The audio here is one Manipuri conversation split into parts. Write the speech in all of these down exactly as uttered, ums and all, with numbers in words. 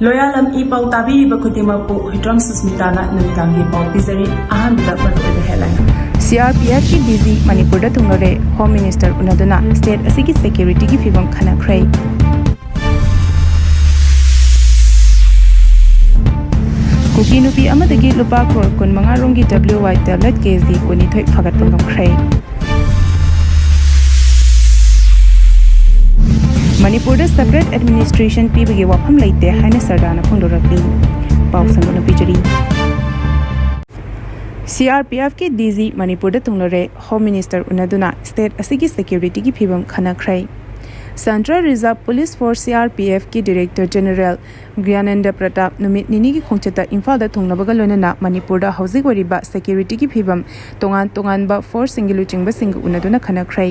ꯂꯣꯌꯥꯂꯝ ꯏ ꯄꯥꯎ ꯇꯥꯕꯤꯔꯤꯕ ꯈꯨꯗꯤꯡꯃꯛꯄꯨ ꯍꯨꯏꯗ꯭ꯔꯣꯝ ꯁꯨꯁꯃꯤꯇꯥꯅ ꯅꯨꯃꯤꯗꯥꯡꯒꯤ ꯄꯥꯎ ꯄꯤꯖꯔꯤ꯫ ꯑꯍꯥꯟꯕꯗ ꯃꯔꯨꯑꯣꯏꯕ headline꯫ ꯁꯤ ꯑꯥꯔ ꯄꯤ ꯑꯦꯐꯀꯤ ꯗꯤ ꯖꯤ ꯃꯅꯤꯄꯨꯔꯗ ꯊꯨꯡꯂꯔꯦ꯫ ꯍꯣꯝ ꯃꯤꯅꯤꯁꯇꯔ ꯎꯅꯗꯨꯅ ꯁ꯭ꯇꯦꯠ ꯑꯁꯤꯒꯤ ꯁꯦꯀ꯭ꯌꯨꯔꯤꯇꯤꯒꯤ ꯐꯤꯕꯝ ꯈꯟꯅꯈ꯭ꯔꯦ꯫ ꯀꯨꯀꯤ ꯅꯨꯄꯤ ꯑꯃꯗꯒꯤ ꯂꯨꯄꯥ ꯀ꯭ꯔꯣꯔ ꯀꯨꯟꯃꯉꯥ ꯔꯣꯝꯒꯤ ꯗꯕ꯭ꯂꯤꯎ ꯋꯥꯏ ꯇꯦꯕ꯭ꯂꯦꯠ ꯀꯦ ꯖꯤ ꯀꯨꯟꯅꯤꯊꯣꯏ ꯐꯥꯒꯠꯄ ꯉꯝꯈ꯭ꯔꯦ꯫ ꯃꯅꯤꯄꯨꯔꯗ separate administration ꯄꯤꯕꯒꯤ ꯋꯥꯐꯝ ꯂꯩꯇꯦ ꯍꯥꯏꯅ ꯁꯔꯗꯥꯔꯅ ꯐꯣꯡꯗꯣꯔꯛꯂꯤ꯫ ꯄꯥꯎ ꯁꯟꯗꯣꯛꯅ ꯄꯤꯖꯔꯤ꯫ ꯁꯤ ꯑꯥꯔ ꯄꯤ ꯑꯦꯐꯀꯤ ꯗꯤ ꯖꯤ ꯃꯅꯤꯄꯨꯔꯗ ꯊꯨꯡꯂꯔꯦ꯫ ꯍꯣꯝ ꯃꯤꯅꯤꯁꯇꯔ ꯎꯅꯗꯨꯅ ꯁ꯭ꯇꯦꯠ ꯑꯁꯤꯒꯤ ꯁꯦꯀ꯭ꯌꯨꯔꯤꯇꯤꯒꯤ ꯐꯤꯕꯝ ꯈꯟꯅꯈ꯭ꯔꯦ꯫ Central Reserve Police Force, C R P ꯑꯦꯐꯀꯤ ꯗꯤꯔꯦꯛꯇꯔ ꯖꯦꯅꯔꯦꯜ ꯒ꯭ꯌꯥꯅꯦꯟꯗ꯭ꯔ ꯄ꯭ꯔꯇꯥꯞ ꯅꯨꯃꯤꯠ ꯅꯤꯅꯤꯒꯤ ꯈꯣꯡꯆꯠꯇ ꯏꯝꯐꯥꯜꯗ ꯊꯨꯡꯂꯕꯒ ꯂꯣꯏꯅꯅ ꯃꯅꯤꯄꯨꯔꯗ ꯍꯧꯖꯤꯛ ꯑꯣꯏꯔꯤꯕ ꯁꯦꯀ꯭ꯌꯨꯔꯤꯇꯤꯒꯤ ꯐꯤꯕꯝ, ꯇꯣꯉꯥꯟ ꯇꯣꯉꯥꯟꯕ ꯐꯣꯔꯁꯁꯤꯡꯒꯤ ꯂꯨꯆꯤꯡꯕꯁꯤꯡꯒ ꯎꯅꯗꯨꯅ ꯈꯟꯅꯈ꯭ꯔꯦ꯫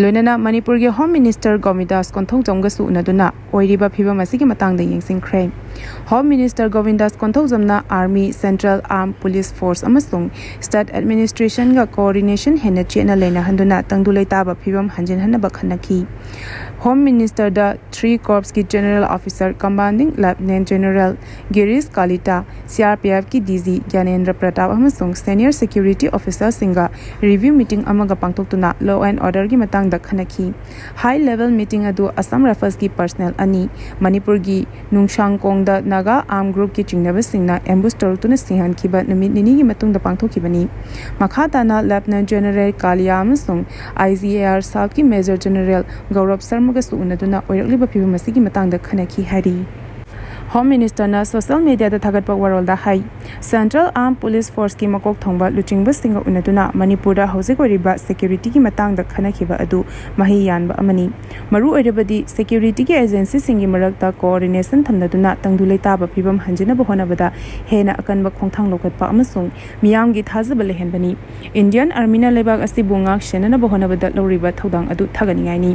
ꯂꯣꯏꯅꯅ ꯃꯅꯤꯄꯨꯔꯒꯤ ꯍꯣꯝ ꯃꯤꯅꯤꯁꯇꯔ ꯒꯣꯕꯤꯟꯗꯥꯁ ꯀꯣꯟꯊꯧꯖꯝꯒꯁꯨ ꯎꯅꯗꯨꯅ ꯑꯣꯏꯔꯤꯕ ꯐꯤꯕꯝ ꯑꯁꯤꯒꯤ ꯃꯇꯥꯡꯗ ꯌꯦꯡꯁꯤꯟꯈ꯭ꯔꯦ꯫ ꯍꯣꯝ ꯃꯤꯅꯤꯁꯇꯔ ꯒꯣꯕꯤꯟꯗꯥꯁ ꯀꯣꯟꯊꯧꯖꯝꯅ army, central armed police force ꯑꯃꯁꯨꯡ ꯁ꯭ꯇꯦꯠ ꯑꯦꯗꯃꯤꯅꯤꯁꯇ꯭ꯔꯦꯁꯟꯒ ꯀꯣꯑꯣꯔꯗꯤꯅꯦꯁꯟ ꯍꯦꯟꯅ ꯆꯦꯠꯅ ꯂꯩꯅꯍꯟꯗꯨꯅ ꯇꯪꯗꯨ ꯂꯩꯇꯥꯕ ꯐꯤꯕꯝ ꯍꯟꯖꯤꯟꯍꯟꯅꯕ ꯈꯟꯅꯈꯤ꯫ ꯍꯣꯝ ꯃꯤꯅꯤꯁꯇꯔꯗ ꯊ꯭ꯔꯤ ꯀꯣꯔꯞꯁꯀꯤ general officer commanding lieutenant general Girish Kalita, C R P ꯑꯦꯐꯀꯤ ꯗꯤ ꯖꯤ ꯒ꯭ꯌꯥꯅꯦꯟꯗ꯭ꯔ ꯄ꯭ꯔꯇꯥꯞ ꯑꯃꯁꯨꯡ ꯁꯦꯅꯤꯌꯔ ꯁꯦꯀ꯭ꯌꯨꯔꯤꯇꯤ ꯑꯣꯐꯤꯁꯥꯔꯁꯤꯡꯒ ꯔꯤꯚ꯭ꯌꯨ ꯃꯤꯇꯤꯡ ꯑꯃꯒ ꯄꯥꯡꯊꯣꯛꯇꯨꯅ law and orderꯒꯤ ꯃꯇꯥꯡꯗ ꯈꯟꯅꯈꯤ꯫ ꯍꯥꯏ ꯂꯦꯚꯦꯜ ꯃꯤꯇꯤꯡ ꯑꯗꯨ ꯑꯁꯥꯝ ꯔꯥꯏꯐꯜꯁꯀꯤ ꯄꯔꯁꯅꯦꯜ ꯑꯅꯤ, ꯃꯅꯤꯄꯨꯔꯒꯤ ꯅꯨꯡꯁꯥꯡꯀꯣꯡꯗ ꯅꯥꯒꯥ ꯑꯥꯔꯝ ꯒ꯭ꯔꯨꯞꯀꯤ ꯆꯤꯡꯅꯕꯁꯤꯡꯅ ꯑꯦꯝꯕꯨꯁ ꯇꯧꯔꯛꯇꯨꯅ ꯁꯤꯍꯟꯈꯤꯕ ꯅꯨꯃꯤꯠ ꯅꯤꯅꯤꯒꯤ ꯃꯇꯨꯡꯗ ꯄꯥꯡꯊꯣꯛꯈꯤꯕꯅꯤ꯫ ꯃꯈꯥ ꯇꯥꯅ ꯂꯦꯐꯇꯤꯅꯦꯟꯠ ꯖꯦꯅꯔꯦꯜ ꯀꯥꯂꯤꯌꯥ ꯑꯃꯁꯨꯡ ꯑꯥꯏ ꯖꯤ ꯑꯦ ꯑꯥꯔ ꯁꯥꯎꯠꯀꯤ ꯃꯦꯖꯔ ꯖꯦꯅꯔꯦꯜ ꯒꯧꯔꯕ ꯁꯔꯃꯒꯁꯨ ꯎꯅꯗꯨꯅ ꯑꯣꯏꯔꯛꯂꯤꯕ ꯐꯤꯕꯝ ꯑꯁꯤꯒꯤ ꯃꯇꯥꯡꯗ ꯈꯟꯅꯈꯤ ꯍꯥꯏꯔꯤ꯫ ꯍꯣꯝ ꯃꯤꯅꯤꯁꯇꯔꯅ ꯁꯣꯁꯤꯌꯦꯜ ꯃꯤꯗꯤꯌꯥꯗ ꯊꯥꯒꯠꯄ ꯋꯥꯔꯣꯜꯗ ꯍꯥꯏ, ꯁꯦꯟꯇ꯭ꯔꯦꯜ ꯑꯥꯔꯝ ꯄꯨꯂꯤꯁ ꯐꯣꯔꯁꯀꯤ ꯃꯀꯣꯛ ꯊꯣꯡꯕ ꯂꯨꯆꯤꯡꯕꯁꯤꯡꯒ ꯎꯅꯗꯨꯅ ꯃꯅꯤꯄꯨꯔꯗ ꯍꯧꯖꯤꯛ ꯑꯣꯏꯔꯤꯕ ꯁꯦꯀ꯭ꯌꯨꯔꯤꯇꯤꯒꯤ ꯃꯇꯥꯡꯗ ꯈꯟꯅꯈꯤꯕ ꯑꯗꯨ ꯃꯍꯩ ꯌꯥꯟꯕ ꯑꯃꯅꯤ꯫ ꯃꯔꯨ ꯑꯣꯏꯔꯕꯗꯤ ꯁꯦꯀ꯭ꯌꯨꯔꯤꯇꯤꯒꯤ ꯑꯦꯖꯦꯟꯁꯤꯁꯤꯡꯒꯤ ꯃꯔꯛꯇ ꯀꯣꯑꯣꯔꯗꯤꯅꯦꯁꯟ ꯊꯝꯅꯗꯨꯅ ꯇꯪꯗꯨ ꯂꯩꯇꯥꯕ ꯐꯤꯕꯝ ꯍꯟꯖꯤꯟꯅꯕ ꯍꯣꯠꯅꯕꯗ ꯍꯦꯟꯅ ꯑꯀꯟꯕ ꯈꯣꯡꯊꯥꯡ ꯂꯧꯈꯠꯄ ꯑꯃꯁꯨꯡ ꯃꯤꯌꯥꯝꯒꯤ ꯊꯥꯖꯕ ꯂꯩꯍꯟꯕꯅꯤ꯫ ꯏꯟꯗꯤꯌꯟ ꯑꯥꯔꯃꯤꯅ ꯂꯩꯕꯥꯛ ꯑꯁꯤꯕꯨ ꯉꯥꯛ ꯁꯦꯟꯅꯅꯕ ꯍꯣꯠꯅꯕꯗ ꯂꯧꯔꯤꯕ ꯊꯧꯗꯥꯡ ꯑꯗꯨ ꯊꯥꯒꯠꯅꯤꯡꯉꯥꯏꯅꯤ꯫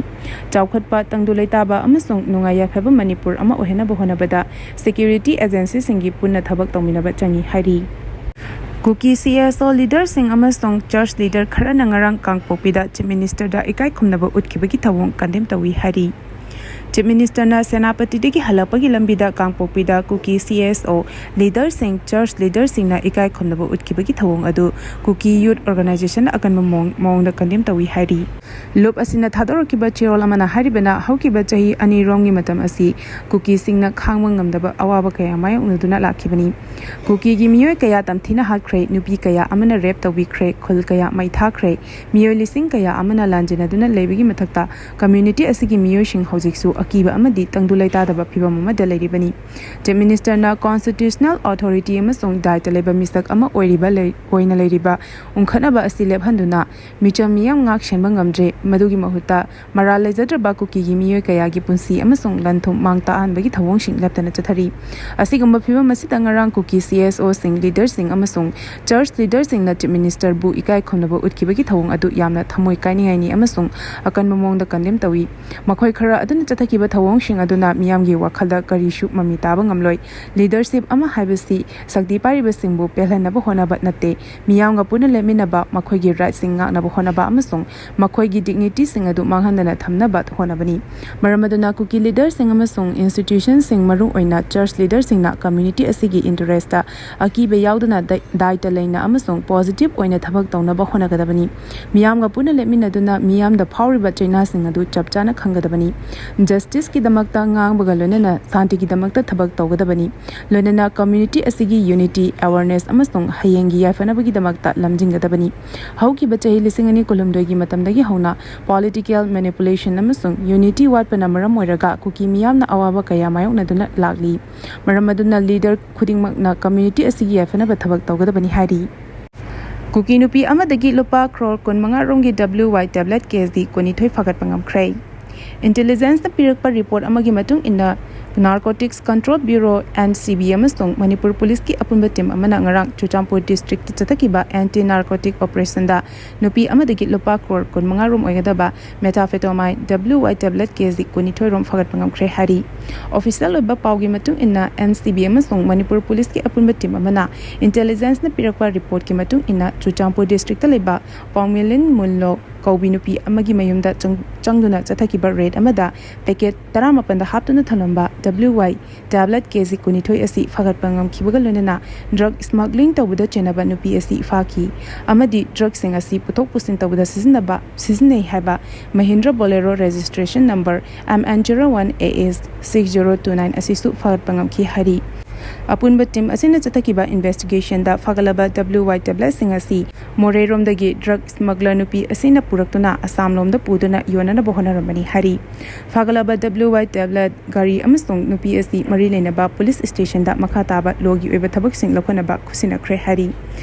ꯆꯥꯎꯈꯠꯄ, ꯇꯪꯗꯨ ꯂꯩꯇꯥꯕ ꯑꯃꯁꯨꯡ ꯅꯨꯡꯉꯥꯏ ꯌꯥꯏꯐꯕ ꯃꯅꯤꯄꯨꯔ ꯑꯃ ꯑꯣꯏꯍꯟꯅꯕ ꯍꯣꯠꯅꯕꯗ ꯁꯦꯀ꯭ꯌꯨꯔꯤꯇꯤ ꯑꯦꯖꯦꯟꯁꯤꯁꯤꯡꯒꯤ ꯄꯨꯟꯅ ꯊꯕꯛ ꯇꯧꯃꯤꯟꯅꯕ ꯆꯪꯏ ꯍꯥꯏꯔꯤ꯫ ꯀꯨꯀꯤ ꯁꯤ ꯑꯦꯁ ꯑꯣ ꯂꯤꯗꯔꯁꯤꯡ ꯑꯃꯁꯨꯡ ꯆꯔꯆ ꯂꯤꯗꯔ ꯈꯔꯅ ꯉꯔꯥꯡ ꯀꯥꯡꯄꯣꯛꯄꯤꯗ ꯆꯤꯐ ꯃꯤꯅꯤꯁꯇꯔꯗ ꯏꯀꯥꯏ ꯈꯨꯝꯅꯕ ꯎꯠꯈꯤꯕꯒꯤ ꯊꯧꯑꯣꯡ ꯀꯟꯗꯦꯝ ꯇꯧꯏ ꯍꯥꯏꯔꯤ꯫ ꯆꯤꯐ ꯃꯤꯅꯤꯁꯇꯔꯅ ꯁꯦꯅꯥꯄꯇꯤꯗꯒꯤ ꯍꯜꯂꯛꯄꯒꯤ ꯂꯝꯕꯤꯗ ꯀꯥꯡꯄꯣꯛꯄꯤꯗ ꯀꯨꯀꯤ ꯁꯤ ꯑꯦꯁ ꯑꯣ ꯂꯤꯗꯔꯁꯤꯡ, ꯆꯔꯆ ꯂꯤꯗꯔꯁꯤꯡꯅ ꯏꯀꯥꯏ ꯈꯨꯝꯅꯕ ꯎꯠꯈꯤꯕꯒꯤ ꯊꯧꯑꯣꯡ ꯑꯗꯨ ꯀꯨꯀꯤ ꯌꯨꯠ ꯑꯣꯔꯒꯅꯥꯏꯖꯦꯁꯟ ꯑꯀꯟꯕ ꯃꯑꯣꯡ- ꯃꯑꯣꯡꯗ ꯀꯟꯗꯦꯝ ꯇꯧꯏ ꯍꯥꯏꯔꯤ꯫ ꯂꯨꯞ ꯑꯁꯤꯅ ꯊꯥꯗꯣꯔꯛꯈꯤꯕ ꯆꯦꯔꯣꯜ ꯑꯃꯅ ꯍꯥꯏꯔꯤꯕꯅ ꯍꯧꯈꯤꯕ ꯆꯍꯤ ꯑꯅꯤꯔꯣꯝꯒꯤ ꯃꯇꯝ ꯑꯁꯤ ꯀꯨꯀꯤꯁꯤꯡꯅ ꯈꯥꯡꯕ ꯉꯝꯗꯕ ꯑꯋꯥꯕ ꯀꯌꯥ ꯃꯥꯌꯣꯛꯅꯗꯨꯅ ꯂꯥꯛꯈꯤꯕꯅꯤ꯫ ꯀꯨꯀꯤꯒꯤ ꯃꯤꯑꯣꯏ ꯀꯌꯥ ꯇꯝꯊꯤꯅ ꯍꯥꯠꯈ꯭ꯔꯦ, ꯅꯨꯄꯤ ꯀꯌꯥ ꯑꯃꯅ ꯔꯦꯞ ꯇꯧꯕꯤꯈ꯭ꯔꯦ, ꯈꯨꯜ ꯀꯌꯥ ꯃꯩ ꯊꯥꯈ꯭ꯔꯦ, ꯃꯤꯑꯣꯏ ꯂꯤꯁꯤꯡ ꯀꯌꯥ ꯑꯃꯅ ꯂꯥꯟꯖꯦꯟꯅꯗꯨꯅ ꯂꯩꯕꯒꯤ ꯃꯊꯛꯇ ꯀꯝꯃ꯭ꯌꯨꯅꯤꯇꯤ ꯑꯁꯤꯒꯤ ꯃꯤꯑꯣꯏꯁꯤꯡ ꯍꯧꯖꯤꯛꯁꯨ ꯑꯀꯤꯕ ꯑꯃꯗꯤ ꯇꯪꯗꯨ ꯂꯩꯇꯥꯗꯕ ꯐꯤꯚꯝ ꯑꯃꯗ ꯂꯩꯔꯤꯕꯅꯤ꯫ ꯆꯤꯐ ꯃꯤꯅꯤꯁꯇꯔꯅ ꯀꯣꯟꯁꯇꯤꯇ꯭ꯌꯨꯁꯅꯦꯜ ꯑꯣꯊꯣꯔꯤꯇꯤ ꯑꯃꯁꯨꯡ ꯗꯥꯏꯇ ꯂꯩꯕ ꯃꯤꯁꯛ ꯑꯃ ꯑꯣꯏꯔꯤꯕ ꯂꯩ- ꯑꯣꯏꯅ ꯂꯩꯔꯤꯕ ꯎꯪꯈꯠꯅꯕ ꯑꯁꯤ ꯂꯦꯞꯍꯟꯗꯨꯅ ꯃꯤꯆꯝ ꯃꯤꯌꯥꯝ ꯉꯥꯛ ꯁꯦꯟꯕ ꯉꯝꯗ꯭ꯔꯦ꯫ ꯃꯗꯨꯒꯤ ꯃꯍꯨꯠꯇ ꯃꯔꯥꯜ ꯂꯩꯖꯗ꯭ꯔꯕ ꯀꯨꯀꯤꯒꯤ ꯃꯤꯑꯣꯏ ꯀꯌꯥꯒꯤ ꯄꯨꯟꯁꯤ ꯑꯃꯁꯨꯡ ꯂꯟ ꯊꯨꯝ ꯃꯥꯡ ꯇꯥꯛꯍꯟꯕꯒꯤ ꯊꯧꯑꯣꯡꯁꯤꯡ ꯂꯦꯞꯇꯅ ꯆꯠꯊꯔꯤ꯫ ꯑꯁꯤꯒꯨꯝꯕ ꯐꯤꯚꯝ ꯑꯁꯤꯗ ꯉꯔꯥꯡ ꯀꯨꯀꯤ ꯁꯤ ꯑꯦꯁ ꯑꯣꯁꯤꯡ, ꯂꯤꯗꯔꯁꯤꯡ ꯑꯃꯁꯨꯡ ꯆꯔꯆ ꯂꯤꯗꯔꯁꯤꯡꯅ ꯆꯤꯐ ꯃꯤꯅꯤꯁꯇꯔꯕꯨ ꯏꯀꯥꯏ ꯈꯨꯝꯅꯕ ꯎꯠꯈꯤꯕꯒꯤ ꯊꯧꯑꯣꯡ ꯑꯗꯨ ꯌꯥꯝꯅ ꯊꯃꯣꯏ ꯀꯥꯏꯅꯤꯡꯉꯥꯏꯅꯤ ꯑꯃꯁꯨꯡ ꯑꯀꯟꯕ ꯃꯑꯣꯡꯗ ꯀꯟꯗꯦꯝ ꯇꯧꯏ꯫ ꯃꯈꯣꯏ ꯈꯔ ꯑꯗꯨꯅ ꯆꯠꯊꯈꯤꯕ ꯊꯧꯑꯣꯡꯁꯤꯡ ꯑꯗꯨꯅ ꯃꯤꯌꯥꯝꯒꯤ ꯋꯥꯈꯜꯗ ꯀꯔꯤꯁꯨ ꯃꯃꯤ ꯇꯥꯕ ꯉꯝꯂꯣꯏ꯫ ꯂꯤꯗꯔꯁꯤꯞ ꯑꯃ ꯍꯥꯏꯕꯁꯤ ꯁꯛꯇꯤ ꯄꯥꯏꯔꯤꯕꯁꯤꯡꯕꯨ ꯄꯦꯜꯍꯟꯅꯕ ꯍꯣꯠꯅꯕ ꯅꯠꯇꯦ, ꯃꯤꯌꯥꯝꯒ ꯄꯨꯟꯅ ꯂꯦꯞꯃꯤꯟꯅꯕ, ꯃꯈꯣꯏꯒꯤ ꯔꯥꯏꯠꯁꯤꯡ ꯉꯥꯛꯅꯕ ꯍꯣꯠꯅꯕ ꯑꯃꯁꯨꯡ ꯃꯈꯣꯏꯒꯤ ꯗꯤꯒꯅꯤꯇꯤꯁꯤꯡ ꯑꯗꯨ ꯃꯥꯡꯍꯟꯗꯅ ꯊꯝꯅꯕ ꯍꯣꯠꯅꯕꯅꯤ꯫ ꯃꯔꯝ ꯑꯗꯨꯅ ꯀꯨꯀꯤ ꯂꯤꯗꯔꯁꯤꯡ ꯑꯃꯁꯨꯡ ꯏꯟꯁꯇꯤꯇ꯭ꯌꯨꯁꯟꯁꯤꯡ, ꯃꯔꯨꯑꯣꯏꯅ ꯆꯔꯆ ꯂꯤꯗꯔꯁꯤꯡꯅ ꯀꯝꯃ꯭ꯌꯨꯅꯤꯇꯤ ꯑꯁꯤꯒꯤ ꯏꯟꯇꯔꯦꯁꯇ ꯑꯀꯤꯕ ꯌꯥꯎꯗꯅ ꯗꯥꯏ- ꯗꯥꯏꯇ ꯂꯩꯅ ꯑꯃꯁꯨꯡ ꯄꯣꯖꯤꯇꯤꯚ ꯑꯣꯏꯅ ꯊꯕꯛ ꯇꯧꯅꯕ ꯍꯣꯠꯅꯒꯗꯕꯅꯤ꯫ ꯃꯤꯌꯥꯝꯒ ꯄꯨꯟꯅ ꯂꯦꯞꯃꯤꯟꯅꯗꯨꯅ ꯃꯤꯌꯥꯝꯗ ꯐꯥꯎꯔꯤꯕ ꯆꯩꯅꯥꯁꯤꯡ ꯑꯗꯨ ꯆꯞ ꯆꯥꯅ ꯈꯪꯒꯗꯕꯅꯤ꯫ ꯖꯁꯇꯤꯁꯀꯤꯗꯃꯛꯇ ꯉꯥꯡꯕꯒ ꯂꯣꯏꯅꯅ ꯁꯥꯟꯇꯤꯒꯤꯗꯃꯛꯇ ꯊꯕꯛ ꯇꯧꯒꯗꯕꯅꯤ꯫ ꯂꯣꯏꯅꯅ ꯀꯝꯃ꯭ꯌꯨꯅꯤꯇꯤ ꯑꯁꯤꯒꯤ ꯌꯨꯅꯤꯇꯤ, ꯑꯦꯋꯥꯔꯅꯦꯁ ꯑꯃꯁꯨꯡ ꯍꯌꯦꯡꯒꯤ ꯌꯥꯏꯐꯅꯕꯒꯤꯗꯃꯛꯇ ꯂꯝꯖꯤꯡꯒꯗꯕꯅꯤ꯫ ꯍꯧꯈꯤꯕ ꯆꯍꯤ ꯂꯤꯁꯤꯡ ꯑꯅꯤ ꯀꯨꯟꯍꯨꯝꯗꯣꯏꯒꯤ ꯃꯇꯝꯗꯒꯤ ꯍꯧꯅ ꯄꯣꯂꯤꯇꯤꯀꯦꯜ ꯃꯦꯅꯤꯄꯨꯂꯦꯁꯟ ꯑꯃꯁꯨꯡ ꯌꯨꯅꯤꯇꯤ ꯋꯥꯠꯄꯅ ꯃꯔꯝ ꯑꯣꯏꯔꯒ ꯀꯨꯀꯤ ꯃꯤꯌꯥꯝꯅ ꯑꯋꯥꯕ ꯀꯌꯥ ꯃꯥꯌꯣꯛꯅꯗꯨꯅ ꯂꯥꯛꯂꯤ꯫ ꯃꯔꯝ ꯑꯗꯨꯅ ꯂꯤꯗꯔ ꯈꯨꯗꯤꯡꯃꯛꯅ ꯀꯝꯃ꯭ꯌꯨꯅꯤꯇꯤ ꯑꯁꯤꯒꯤ ꯌꯥꯏꯐꯅꯕ ꯊꯕꯛ ꯇꯧꯒꯗꯕꯅꯤ ꯍꯥꯏꯔꯤ꯫ ꯀꯨꯀꯤ ꯅꯨꯄꯤ ꯑꯃꯗꯒꯤ ꯂꯨꯄꯥ ꯀ꯭ꯔꯣꯔ ꯀꯨꯟꯃꯉꯥ ꯔꯣꯝꯒꯤ ꯗꯕ꯭ꯂꯤꯎ ꯋꯥꯏ ꯇꯦꯕ꯭ꯂꯦꯠ ꯀꯦ ꯖꯤ ꯀꯨꯟꯅꯤꯊꯣꯏ ꯐꯥꯒꯠꯄ ꯉꯝꯈ꯭ꯔꯦ꯫ ꯏꯟꯇꯦꯂꯤꯖꯦꯟꯁꯅ ꯄꯤꯔꯛꯄ ꯔꯤꯄꯣꯔꯠ ꯑꯃꯒꯤ ꯃꯇꯨꯡ ꯏꯟꯅ, narcotics control bureau, N C B, ꯑꯃꯁꯨꯡ ꯃꯅꯤꯄꯨꯔ ꯄꯨꯂꯤꯁꯀꯤ ꯑꯄꯨꯟꯕ ꯇꯤꯝ ꯑꯃꯅ ꯉꯔꯥꯡ ꯆꯨꯔꯆꯥꯟꯄꯨꯔ ꯗꯤꯁꯇ꯭ꯔꯤꯛꯇ ꯆꯠꯊꯈꯤꯕ ꯑꯦꯟꯇꯤ ꯅꯥꯔꯀꯣꯇꯤꯛ ꯑꯣꯄꯔꯦꯁꯟꯗ ꯅꯨꯄꯤ ꯑꯃꯗꯒꯤ ꯂꯨꯄꯥ ꯀ꯭ꯔꯣꯔ ꯀꯨꯟꯃꯉꯥ ꯔꯣꯝ ꯑꯣꯏꯒꯗꯕ ꯃꯦꯊꯥꯐꯦꯇꯣꯃꯥꯏꯟ ꯗꯕ꯭ꯂꯤꯎ ꯋꯥꯏ ꯇꯦꯕ꯭ꯂꯦꯠ ꯀꯦ ꯖꯤ ꯀꯨꯟꯅꯤꯊꯣꯏ ꯔꯣꯝ ꯐꯥꯒꯠꯄ ꯉꯝꯈ꯭ꯔꯦ ꯍꯥꯏꯔꯤ꯫ ꯑꯣꯐꯤꯁꯤꯌꯦꯜ ꯑꯣꯏꯕ ꯄꯥꯎꯒꯤ ꯃꯇꯨꯡ ꯏꯟꯅ, ꯑꯦꯟ ꯁꯤ ꯕꯤ ꯑꯃꯁꯨꯡ ꯃꯅꯤꯄꯨꯔ ꯄꯨꯂꯤꯁꯀꯤ ꯑꯄꯨꯟꯕ ꯇꯤꯝ ꯑꯃꯅ ꯏꯟꯇꯦꯂꯤꯖꯦꯟꯁꯅ ꯄꯤꯔꯛꯄ ꯔꯤꯄꯣꯔꯠꯀꯤ ꯃꯇꯨꯡ ꯏꯟꯅ, ꯆꯨꯔꯆꯥꯟꯄꯨꯔ ꯗꯤꯁꯇ꯭ꯔꯤꯛꯇ ꯂꯩꯕ ꯄꯥꯎꯃꯤꯂꯤꯟ ꯃꯨꯟꯂꯣꯛ ꯀꯧꯕꯤ ꯅꯨꯄꯤ ꯑꯃꯒꯤ ꯃꯌꯨꯝꯗ ꯆꯪ- ꯆꯪꯗꯨꯅ ꯆꯠꯊꯈꯤꯕ ꯔꯦꯗ ꯑꯃꯗ ꯄꯦꯀꯦꯠ ꯇꯔꯥꯃꯥꯄꯟꯗ ꯍꯥꯞꯇꯨꯅ ꯊꯝꯂꯝꯕ W Y tablet K G ꯀꯨꯟꯅꯤꯊꯣꯏ ꯑꯁꯤ ꯐꯥꯒꯠꯄ ꯉꯝꯈꯤꯕꯒ ꯂꯣꯏꯅꯅ ꯗ꯭ꯔꯒ ꯁ꯭ꯃꯒ꯭ꯂꯤꯡ ꯇꯧꯕꯗ ꯆꯦꯟꯅꯕ ꯅꯨꯄꯤ ꯑꯁꯤ ꯐꯥꯈꯤ ꯑꯃꯗꯤ ꯗ꯭ꯔꯒꯁꯤꯡ ꯑꯁꯤ ꯄꯨꯊꯣꯛ ꯄꯨꯁꯤꯟ ꯇꯧꯕꯗ ꯁꯤꯖꯤꯟꯅꯕ ꯁꯤꯖꯤꯟꯅꯩ ꯍꯥꯏꯕ Mahindra Bolero registration number M N zero one A S six zero two nine ꯑꯁꯤꯁꯨ ꯐꯥꯒꯠꯄ ꯉꯝꯈꯤ ꯍꯥꯏꯔꯤ꯫ ꯑꯄꯨꯟꯕ ꯇꯤꯝ ꯑꯁꯤꯅ ꯆꯠꯊꯈꯤꯕ ꯏꯟꯚꯦꯁꯇꯤꯒꯦꯁꯟꯗ ꯐꯥꯒꯠꯂꯕ W Y tabletꯁꯤꯡ ꯑꯁꯤ ꯃꯣꯔꯦꯔꯣꯝꯗꯒꯤ ꯗ꯭ꯔꯒ ꯁ꯭ꯃꯒꯂꯔ ꯅꯨꯄꯤ ꯑꯁꯤꯅ ꯄꯨꯔꯛꯇꯨꯅ ꯑꯁꯥꯝꯂꯣꯝꯗ ꯄꯨꯗꯨꯅ ꯌꯣꯟꯅꯅꯕ ꯍꯣꯠꯅꯔꯝꯕꯅꯤ ꯍꯥꯏꯔꯤ꯫ ꯐꯥꯒꯠꯂꯕ W Y tablet ꯒꯥꯔꯤ ꯑꯃꯁꯨꯡ ꯅꯨꯄꯤ ꯑꯁꯤ ꯃꯔꯤ ꯂꯩꯅꯕ ꯄꯨꯂꯤꯁ ꯁ꯭ꯇꯦꯁꯟꯗ ꯃꯈꯥ ꯇꯥꯕ ꯂꯣꯒꯤ ꯑꯣꯏꯕ ꯊꯕꯛꯁꯤꯡ ꯂꯧꯈꯠꯅꯕ ꯈꯨꯠꯁꯤꯟꯅꯈ꯭ꯔꯦ ꯍꯥꯏꯔꯤ꯫